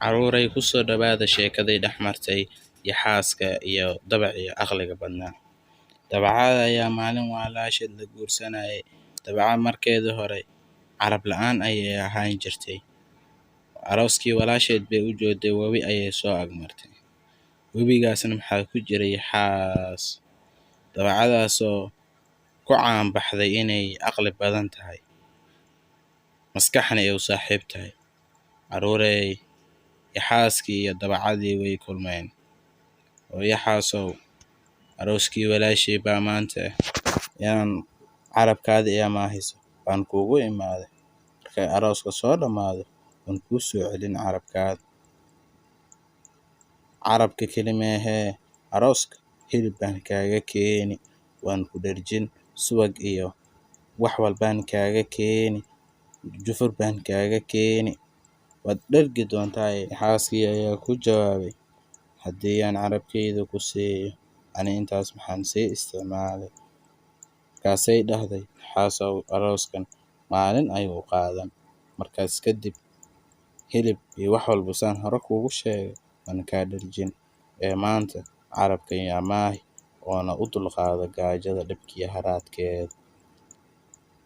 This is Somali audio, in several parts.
Carruuray, ku soo dhawaada sheekadii dhex martay yaxaaska iyo dabacii aqliga badnaa. Dabacada ayaa maalin walaasheed la guursanayay. Dabaca markeedii hore carab la'aan ayay ahaan jirtay. Arooskii walaasheed bay u joogtay, webi ayay soo agmartay. Webigaasna maxaa ku jiray? Yaxaas. Dabacadaasoo ku caan baxday inay aqli badan tahay, maskaxna ay u saaxiib tahay. Carruuray, yaxaaskii iyo dabacadii way kulmeen. Oo yaxaasow, arooskii walaashay baa maanta, inaan carabkaada i amaahiso baan kuugu imaaday. Markay arooska soo dhammaado waan kuu soo celin carabkaada. Carabka keli meehee, arooska hilib baan kaaga keeni, waan ku dherjin, subag iyo wax walbaan kaaga keeni, jufur baan kaaga keeni, waad dhergi doontaa. Yaxaaskii ayaa ku jawaabay, haddii aan carabkayda ku siiyo, ani intaas maxaan sii isticmaalay? Markaasay dhahday, yaxaasow, arooskan maalin ayuu qaadan, markaas kadib hilib iyo wax walba saan hore kuugu sheegay waan kaa dherjin, ee maanta carabka i amaahi oona u dulqaado gaajada dhibkiyo haraadkeeda.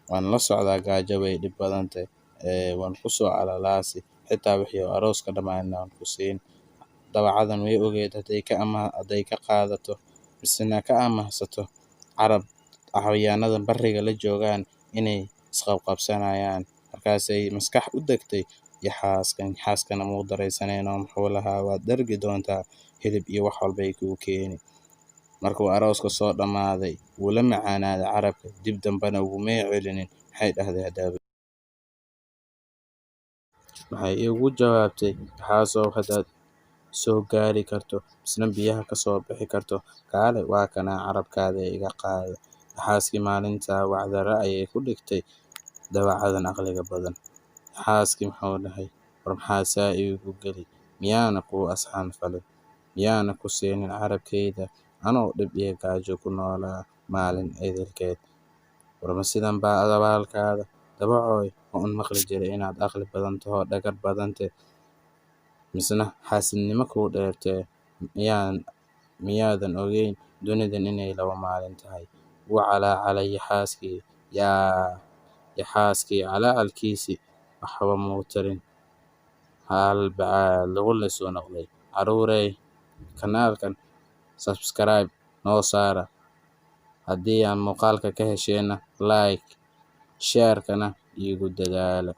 Waan la socdaa gaajo way dhib badantahay, ee waan ku soo alalaasi, xitaa wixii arooska dhammaanna waan ku siin. Dabacadan way ogeed hadday ka qaadato misena ka amaahsato carab, xayawaanada bariga la joogaan inay isqabqabsanayaan. Markaasay maskax u degtay yaxaaskan. Yaxaaskana muu daraysaneen oo muxuu lahaa, waad dhergi doontaa, hilib iyo wax walbay kuu keeni. Markuu arooska soo dhammaaday wuu la macaanaaday carabka, dib dambena ugumay celinin. Maxay dhahday? Hadaaba waxay iigu jawaabtay, yaxaasow, haddaad soo gaari karto misna biyaha ka soo bixi karto, kaale, waa kanaa carabkaada, iga qaado. Yaxaaskii maalintaa wacdara ayay ku dhigtay dabacadan aqliga badan. Yaxaaskii muxuu dhahay, war maxaa saa iigu geli? Miyaana kuu asxaan falin? Miyaana ku siinin carabkayda anoo dhib iyo gaajo ku noolaa maalin idilkeed? Warma sidan baa abaalkaada? Dabacooy, ma un maqli jiray inaad aqli badan tahoo dhagar badante, misna xaasidnimo kuu dheertee. Miyaadan ogeyn dunidan inay 2 maalin tahay? Wuu calaacalay yaxaaskii. Yaa yaxaaskii calaacalkiisii waxba muu tarin, hal bacaad lagu lisuu noqday. Carruuray, kanaalkan subscribe noo saara, haddii aan muuqaalka ka hesheenna like, share-kana iigu dadaala.